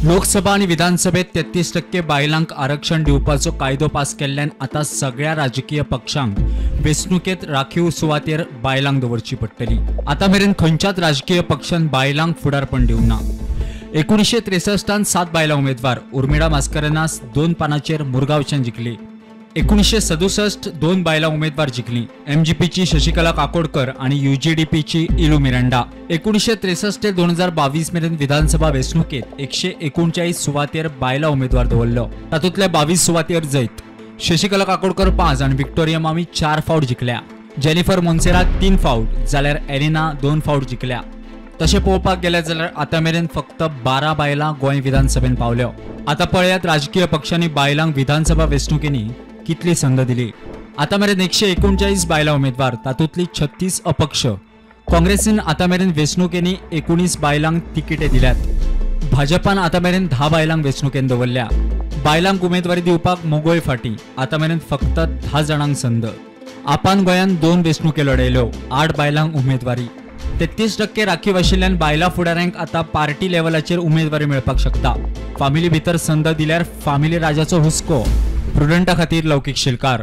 लोकसभा आनी विधानसभेत 33% बायलांक आरक्षण दिवपाचो कायदो पास केल्ल्यान आतां सगळ्या राजकीय पक्षांक वेंचणुकेत राखीव सुवातेर बायलांक दवरची पडटली. आतां मेरेन खंयच्याच राजकीय पक्षान बायलांक फुडारपण दिवंक ना. 1963 7 बायलां उमेदवार उर्मिळा मास्करेन्हास 2 पानाचेर मुरगांवच्यान जिखली. 1967 2 बायलां उमेदवार जिखली. एमजीपीची शशिकला काकोडकर आणि यूजीडीपीची इलू मिरांडा. 1963 ते 2022 मेरेन विधानसभा वेंचणुकेत 139 सुवातेर बायलां उमेदवार दवरलो. तातूंतल्या 22 सुवातेर जैत. शशिकला काकोडकर 5 आनी विक्टोरिया मामी 4 फावट जिखल्या. जेनिफर मोन्सेरात 3 फावट जाल्यार एलिना 2 फावट जिखल्या. तशें पळोवपाक गेले जाल्यार आतां मेरेन फक्त 12 बायलां गोंय विधानसभेन पावल्यो. आतां पळयात राजकीय पक्षांनी बायलांक विधानसभा वेंचणुकेंनी कितली संद दिली. आतां मेरेन 139 बायलां उमेदवार, तातूंतली 36 अपक्ष. काँग्रेसीन आतां मेरेन वेंचणुकेंनी 19 बायलांक तिकिटे दिल्यात. भाजपान आतां मेरेन 10 बायलांक वेंचणुकेन दवरल्या. बायलांक उमेदवारी दिवपाक मोगोय फाटी. आतां मेरेन फक्त 10 जाणांक संद. आपान गोंयान 2 वेंचणुके लढयल्यो, 8 बायलांक उमेदवारी. 33% राखीव आशिल्ल्यान बायलां फुडाऱ्यांक आतां पार्टी लेवलाचेर उमेदवारी मेळपाक शकता. फामिली भितर संद दिल्यार फामिली राजाचो हुस्को. प्रुडंटा खातीर लौकीक शिलकार.